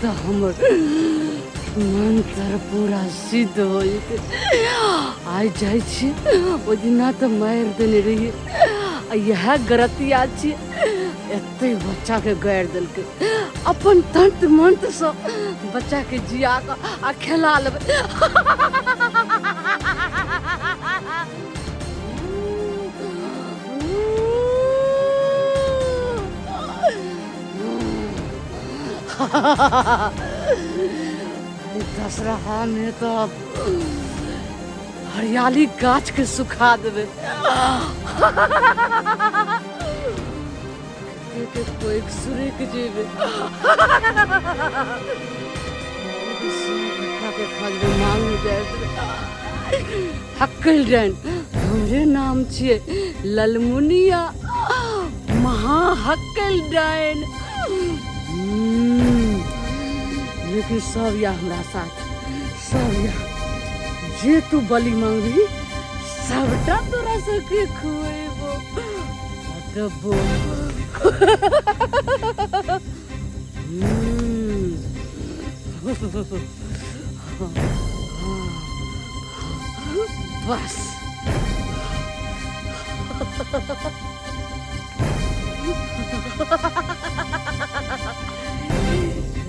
तऽ हमर मंत्र पूरा सिद्ध हो जेतै। आइ जाइ छी, ओहि दिना तऽ मारि देने रहियै आ इएह गरतिया छी, एते बच्चाके गारि देलकै। अपन तंत्र मंत्रसँ बच्चाके जिया कऽ आ खेला लेबै। दशहरा में तो हरियाली गाछ के सुखा देबे। कते के कोइक सुरक जेबे के खजबे मांग जाय हक्कल रन। हमरे नाम छियै ललमुनिया महा हक्कल डाइन। लेकिन सब या हमरा साथ, सब या जे तू बलि मांगबी सबटा तोरा सबके खुएबो देबो। बस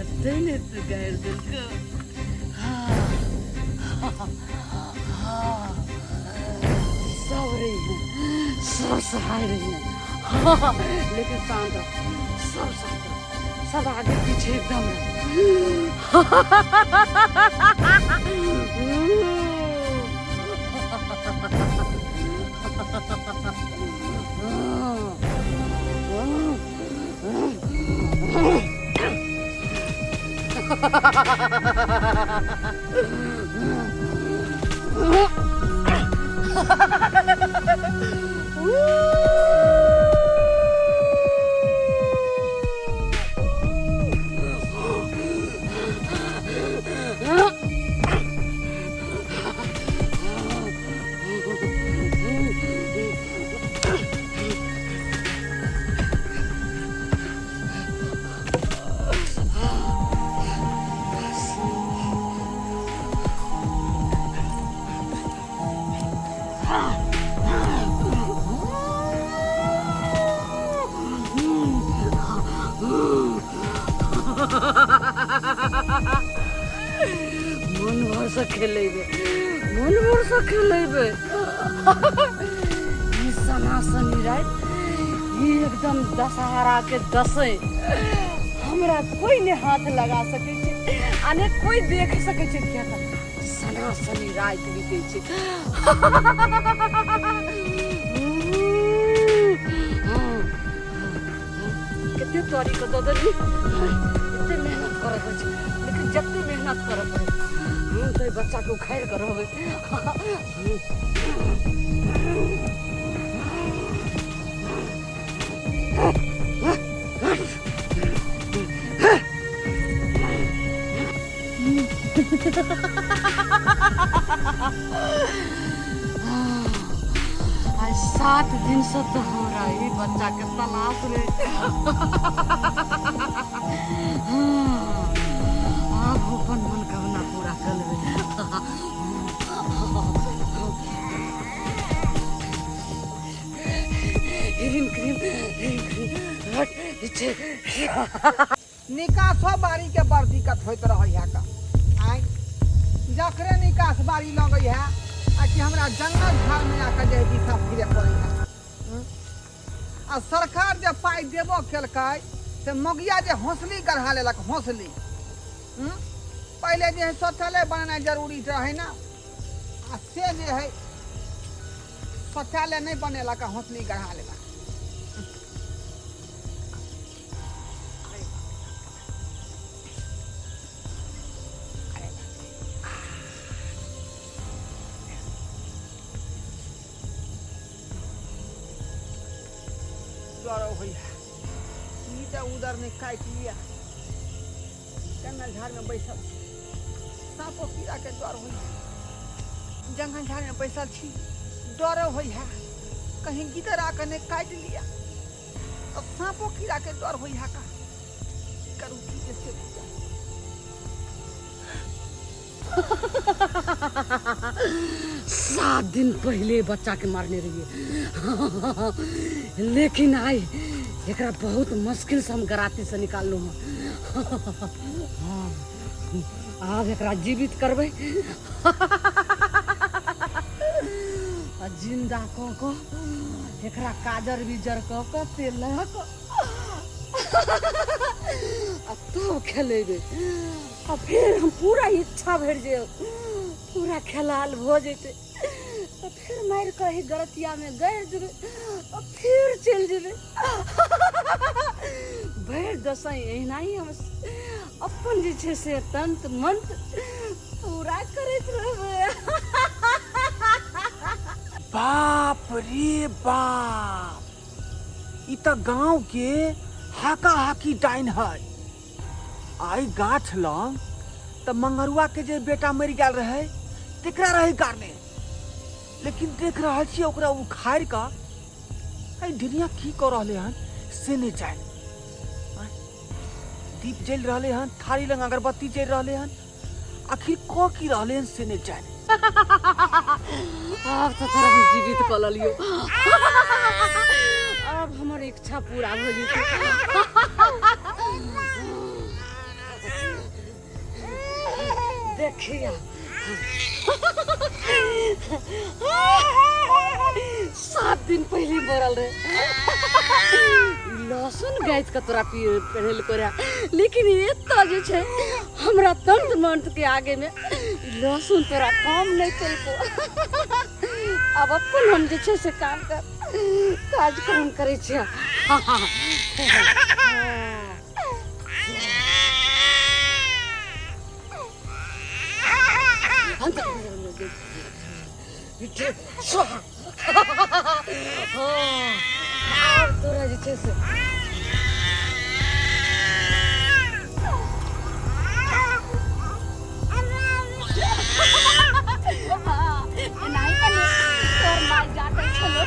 एते ने तू गारि देलको। सब रही है, सब सहाय रही है, लेकिन शांत रहो, सब शांत रहो, सब आगे पीछे एकदम रहो। मन भरसँ खेलेबै, मन भरसँ खेलेबै। ई सनासनी राति, ई एकदम दशहरा के दशै, हमरा कोई नहि हाथ लगा सकै छै आ ने कोई देख सकै छै, किया तऽ सनासनी राति बीतै छै। कते तोरी के दऽ देली, एते मेहनत करऽ पड़ै छै, लेकिन जते मेहनत करऽ पड़ै हम तऽ बच्चाके उखाड़ि कऽ रहबै। आइ 7 दिनसँ तऽ हमरा ई बच्चाके तलाश रहे। आब अपन मनोकामना पूरा कर लेबै। ह्रीम क्रीम ह्रीम क्रीम हट पीछे। निकासो बाड़ी के बड़ दिक्कत होइत रहै है का आँय, जकरे निकास बाड़ी लगै है आ कि हमरा जंगल झाड़ में आके जे दिशा फिरे पड़ै है। आ सरकार जे पाइ देबो केलकै से मगिया जे हौसली गढ़ा लेलक हौसली। पहिले जे है शौचालय बनेनाइ जरूरी रहै ने, आ से जे है शौचालय नहि बनेलक आ हौसली गढ़ा लेलक। कतऽ उदर नहि काटि लिअ। जंगल झाड़मे बैसल छी, साँपो कीड़ाके डर होइ है। जंगल झाड़मे बैसल छी, डरो होइ है कहीं गिदर आके नहि काटि लिअ, तऽ साँपो कीड़ाके डर होइ है। का करू की जे से नहि जानि। 7 दिन पहिले बच्चा के मारने रहिए, लेकिन आइ एकरा बहुत मुश्किल से हम गराती से निकाललहुँ हँ। आब एकरा जीवित करबै आ जिंदा कऽ कऽ एकरा काजर बिजर कऽ कऽ तेल लगा कऽ आ तब खेलेबै। आ फेर हम पूरा इच्छा भरि जे पूरा खेलाल भऽ जेतै, आ फेर मारि कऽ एहि गरतियामे गाड़ि देबै आ फेर चलि जेबै। भरि दशई एहिना ही हम अपन जे छै से तंत्र मंत्र पूरा करैत रहबै। बाप रे बाप, ई तऽ गांव के हाका हाकी डाइन है। आई गाछ लग तऽ मंगरुआ के जे बेटा मरि गेल रहे तेकरा रहे गाड़ने, लेकिन देख रहल छियै ओकरा उखाड़ि कऽ एहि दुनिया की कऽ रहले हन से नहि जानि। दीप जलि रहले हन, थारी लग अगरबत्ती जलि रहले हन, आखिर कऽ की रहले हन से नहि जानि। आब तऽ तोरा हम जीवित कऽ लेलियौ, आब हमर इच्छा पूरा भऽ जेतै। देखिया, 7 दिन पहिले मरल रहे, लहसुन गाछ के तोरा पहिल को रहे, लेकिन एतऽ जे छै हमरा तंत्र मंत्र के आगे में लहसुन तोरा काम नहीं केलको। आब अपन हम जे छै से काम कर कार्यक्रम करै छियै। आब तोरा जे छै से एनाही कने तोर माय जाटै छलो।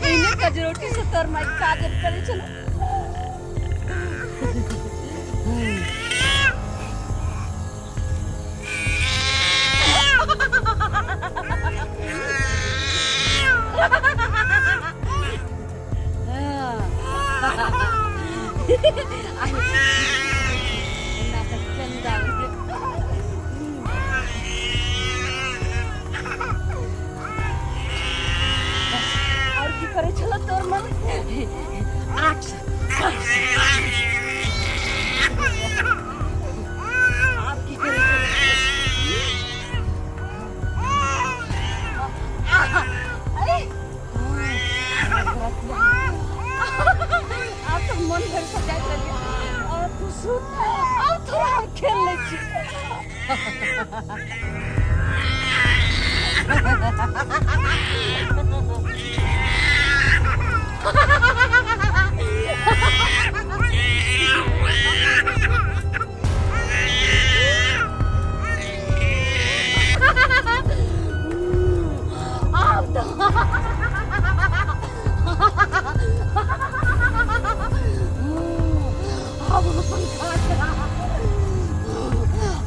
एहने कजरोटी से तोर माय काजर करै छलो। और की करै छलो तोर मन? आठ आब की करै छलो? आब तऽ मन भरि सजाइत रहलियै। आब तू सुत, आब थोड़ा हम खेल लै छी। आब तऽ आब अपन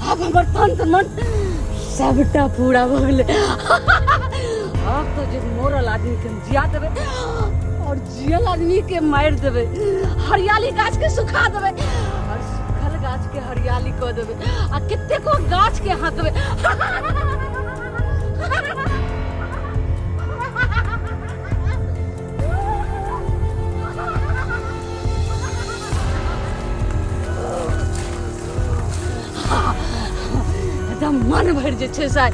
आब हमर तंत्र मन सबटा पूरा भऽ गेलै। आब तऽ जे मरल आदमी के हम जिया देबै और जियल आदमी के मारि देबै, हरियाली गाछ के सुखा देबै और सुखल गाछ के हरियाली कऽ देबै आ कतेको गाछ के हाँकबै। एकदम मन भरि जे छै से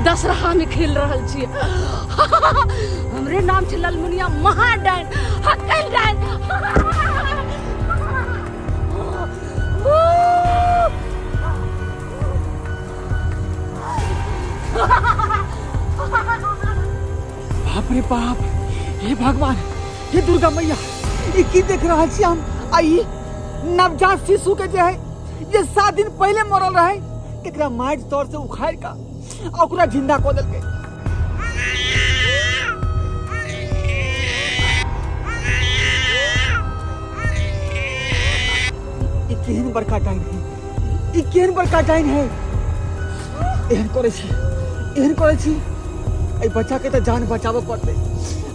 दशहरामे खेल रहल छी। हमरा नाम छै ललमुनिया महाडाइन, हक्कल डाइन। बाप रे बाप, हे भगवान, हे दुर्गा मैया, ई की देख रहल छी हम? आ ई नवजात शिशु के जे है, जे 7 दिन पहले मरल रहे, तेकरा माटि तर से उखाड़ का आ ओकरा जिंदा कऽ देलकै। ई केहन बड़का डाइन है, ई केहन बड़का डाइन है! एहन करै छी, एहन करै छी, एहि बच्चा के तऽ जान बचाबऽ पड़तै,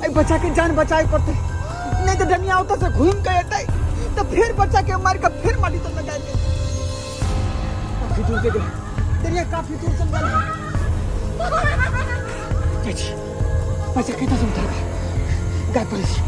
एहि बच्चा के जान बचाबे पड़तै, नहीं तऽ डनिया ओतऽ से घूमि के एतै तऽ फेर बच्चा के मारि के फेर माटी तर लगा देतै। काफी दूर से गेल डनिया, काफी दूर चल गेल। जाइ छी, बच्चा के तऽ उठा कऽ गाय पड़ै छी।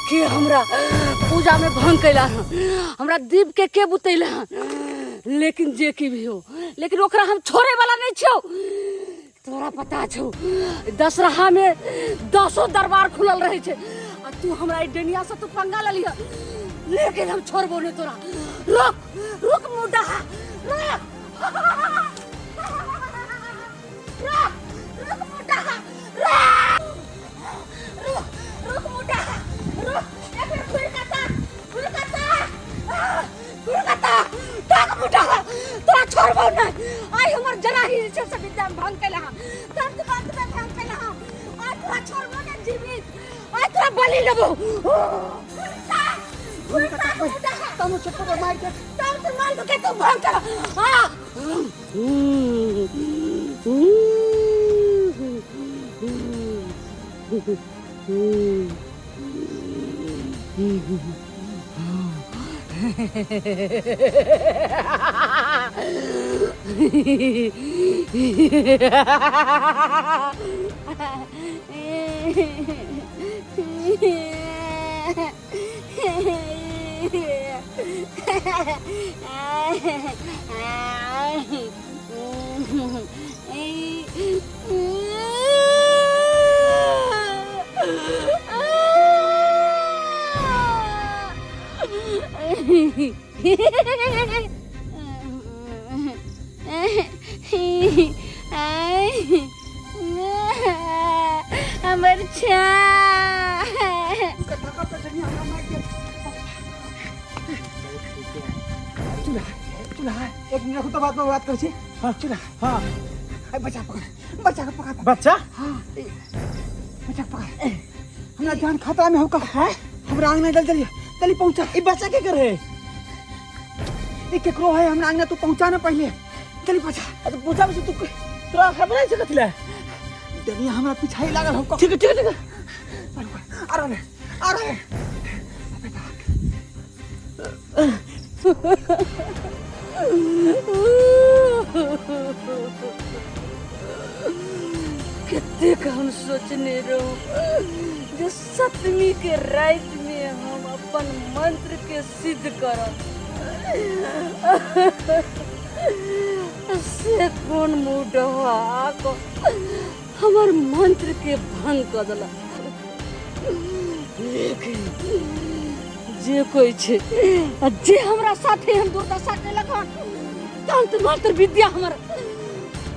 के हमरा पूजा में भंग कैला हन, हमरा दीप के बुतैला हन? लेकिन जे की भी हो, लेकिन ओकरा हम छोड़े वाला नहीं छियौ। तोरा पता छौ, दशहरा में दसो दरबार खुलल रहे छै आ तू हमरा ई डेनिया से तू पंगा लेलिह, लेकिन हम छोड़बो नहीं तोरा। रुक, रुक मुडा, रुक, रुक, रुक मुडा, रुक, रुक, रुक मुडा, रुक। एक बेर घुरि कऽ ताक, घुरि कऽ ताक, घुरि कऽ ताक, ताक मुडा, तोरा छोड़बो नहीं। आइ हमर जरा ही जे छै से विद्या में भंग केला हन, तंत्र मंत्र में भंग केला हन। आइ तोरा छोड़बो नहीं जीवित, आइ तोरा बलि लेबो। घुरि ताक, घुरि ताक मुडा। तनु छोटको पर मारि के तंत्र मंत्र के तू भंग केला। आ हमर छा कथा पर डनिया हमरा मारि के। चूल्हा, चूल्हा, एक मिनट रुकू तो बाद में बात करै छी। हाँ, चूल्हा। हाँ, ए बच्चा पकड़, बच्चा के पकड़। बच्चा? हाँ, ए, बच्चा के पकड़, हमरा जान खतरा में होका है। हमरा आंगना जल्दी जल्दी जल्दी पहुंचा। ई बच्चा के करे? ई केकरो है, हमरा आंगना तू पहुंचा ना पहले, जल्दी पहुंचा। अरे पूछा से तू तोरा खबर है कथि ला? डनिया हमरा पीछा ही लागल होका। ठीक है, ठीक है, ठीक है। आ रहा है, आ रहा है। कतेक हम सोचने रहूं जे सप्तमी के राति में हम अपन मंत्र के सिद्ध करब, से कोन मुडवा कऽ हमर मंत्र के भंग कऽ देलक। लेकिन जे कोई छै आ जे हमरा साथे हम दुर्दशा केलक हन, तंत्र मंत्र विद्या हमर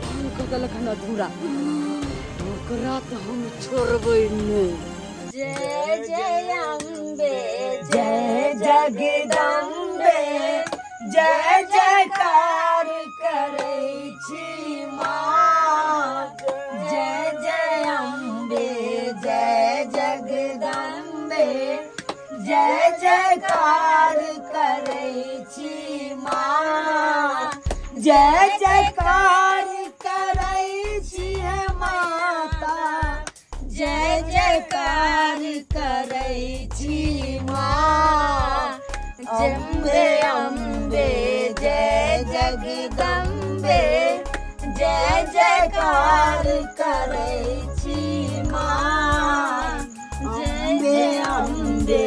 भंग कऽ देलक हन अधूरा, ओकरा तऽ हम छोड़बै नहि। जय जय अम्बे, जय जगदम्बे, जय जयकार करै छी माँ। जयकार करै छी माँ, जय जयकार करै छी हे माता, जय जयकार करै छी माँ। अम्बे अम्बे जय जगदम्बे, जय जयकार करै छी माँ। अम्बे अम्बे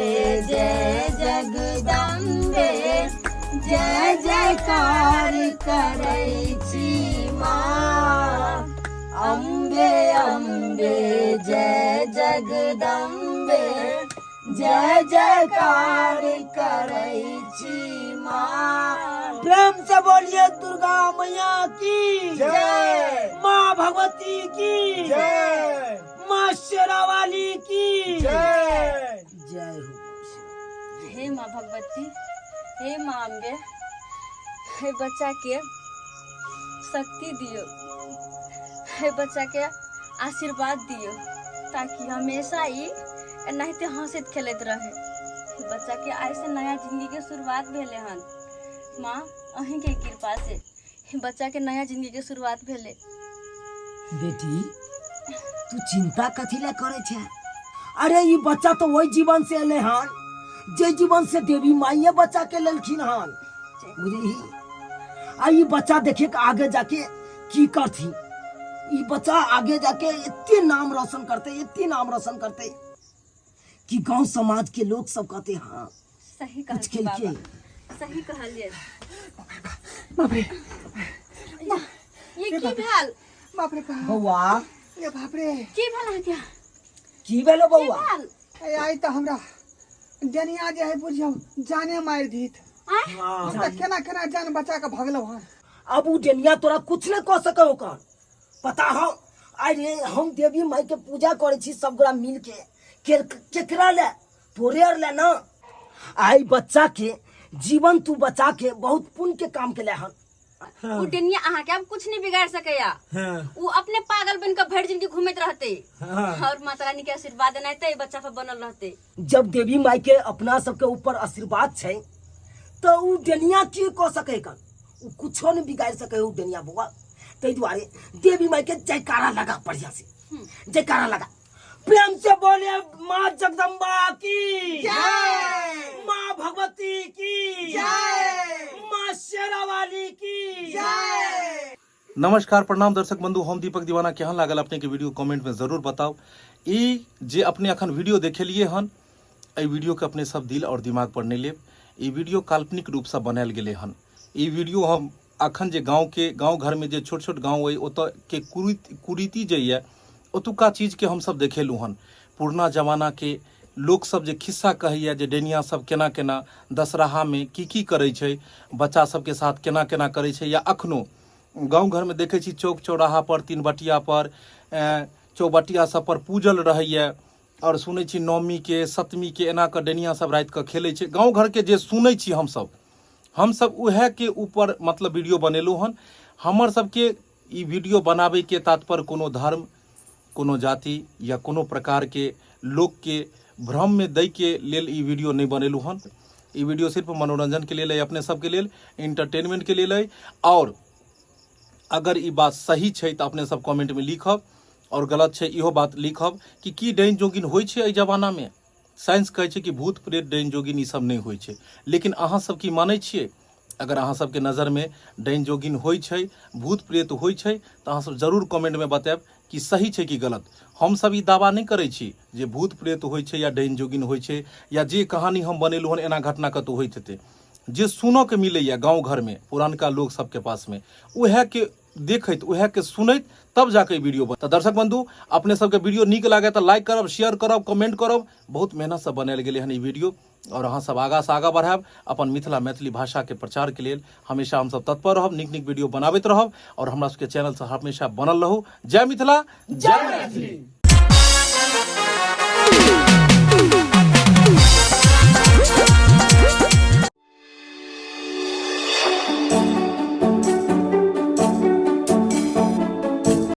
जय जगदम्बे, जय जयकार करै छी माँ। अम्बे अम्बे जय जगदम्बे, जय जयकार करै छी माँ। प्रेम से बोलिए दुर्गा मैया की जय, माँ भगवती की जय, माँ शेरावाली की जय। जय हो। हे माँ भगवती, हे माँ अम्बे, हे बच्चा के शक्ति दियो, हे बच्चा के आशीर्वाद दियो, ताकि हमेशा ई एनाहिते हंसैत खेलैत रहे। बच्चा के आइ से नया जिंदगी के शुरुआत भेलै हन। माँ, अहीं के कृपा से बच्चा के नया जिंदगी के शुरुआत भेलै। बेटी, तू चिंता कथी ले करे छे? अरे ई बच्चा तो वही जीवन से एले हन जे जीवन से देवी माइये बच्चा के लेलखिन हन, बुझली? आ ई बच्चा देखे के आगे जाके की करथी, ई बच्चा आगे जाके एते नाम रोशन करते, एते नाम रोशन करते कि गांव समाज के लोग सब कहते हाँ सही कुछ कहलखिन केलकै। बाबा, सही कहलियै। बाप रे। ये की भेल? बाप रे बाप। बौआ। ये बाप रे। की भेल अहाँके? की भेलो बौआ? भेल? ए, आई तऽ हमरा डनिया जे है बुझियौ जाने मारि दीत। आँय? हम तऽ केना केना जान बचा कऽ भगलहुँ हन। अब उ डनिया तोरा कुछ नहीं कह सके, ओकर पता हो। अरे हम देवी माई के पूजा करे छी सब गोरा मिल के, केकरा ले? तोरे और ले ना। आई बच्चा के जीवन तू बचा के बहुत पुण्य के काम के ले हन। उ डनिया अहाँ के अब कुछ नहीं बिगाड़ सकैया। उ अपने पागल बन के भरि जिंदगी घूमैत रहते और माता रानी के आशीर्वाद एनाहिते बच्चा पर बनल रहते। जब देवी माई के अपना सबके ऊपर आशीर्वाद छै तो उ डनिया की कह सके कन? उ कुछो नहीं बिगाड़ सके उ डनिया बौआ। ताहि दुआरे देवी माई के जयकारा लगा, बढ़िया से जयकारा लगा। प्रेम से बोले माँ जगदम्बा की जय, माँ भगवती की जय, माँ शेरावाली की जय। नमस्कार, प्रणाम दर्शक बंधु, हम दीपक दीवाना। केहन लागल अपने के वीडियो कमेंट में जरूर बताओ। ई जे अपने अखन वीडियो देखेलिए हन, एहि वीडियो के अपने सब दिल और दिमाग पर नहीं लेब। ई वीडियो काल्पनिक रूप से बनायल गेलै हन। ई वीडियो हम अखन जे गाँव के गाँव घर में जे छोट छोट गाँव अइ ओतऽ के कुरीति जे यऽ ओतुका चीजके हमसब देखेलहुँ हन। पुरना जमानाके लोकसब जे खिस्सा कहैया जे डैनिया सब केना केना दशहरामे की की करै छै, बच्चा सबके साथ केना केना करै छै, या अखनो गाँव घरमे देखै छी चौक चौराहा पर, तीन बटिया पर, चौबटिया सब पर पूजल रहैया और सुनै छी नवमीके सप्तमीके एना कऽ डैनिया सब राति कऽ खेलै छै। गाँव घरके जे सुनै छी हमसब उएहके ऊपर मतलब वीडियो बनेलहुँ हन। हमर सबके ई वीडियो बनाबैके तात्पर्य कोनो धर्म, कोनो जाति या कोनो प्रकारके लोकके भ्रममे दैके लेल ई वीडियो नहि बनेलहुँ हन। ई वीडियो सिर्फ मनोरंजनके लेल अइ, अपने सबके लेल इंटरटेनमेंटके लेल अइ। आओर अगर ई बात सही छै तऽ अपने सब कमेंटमे लिखब और गलत छै इहो बात लिखब कि की डाइन जोगिन होइ छै एहि जमानामे। साइंस कहै छै कि भूत प्रेत डाइन जोगिन ई सब नहि होइ छै, लेकिन अहाँ सब की मानै छियै? अगर अहाँ सबके नजरमे डाइन जोगिन होइ छै, भूत प्रेत होइ छै, तऽ अहाँ सब जरूर कमेंटमे बतायब कि सही छै कि गलत। हम सब ई दावा नहि करै छी जे भूत प्रेत होइ छै या डाइन जोगिन होइ छै या जे कहानी हम बनेलहुँ हन एना घटना कतहु होइत हेतै। जे सुनऽके मिलैए गाँव घरमे पुरानका लोक सबके पासमे, उएहके देखैत उएहके सुनैत तब जाके ई वीडियो बन। तऽ दर्शक बंधु, अपने सबके वीडियो नीक लागे तऽ लाइक करब, शेयर करब, कमेंट करब। बहुत मेहनतसँ बनायल गेलै हन ई वीडियो और अहाँ सब आगाँ से आगाँ बढ़ायब। अपन मिथिला मैथिली भाषाके प्रचारके लेल हमेशा हमसब तत्पर रहब, नीक नीक वीडियो बनाबैत रहब और हमरा सबके चैनलसँ हमेशा बनल रहू। जय मिथिला, जय मैथिली।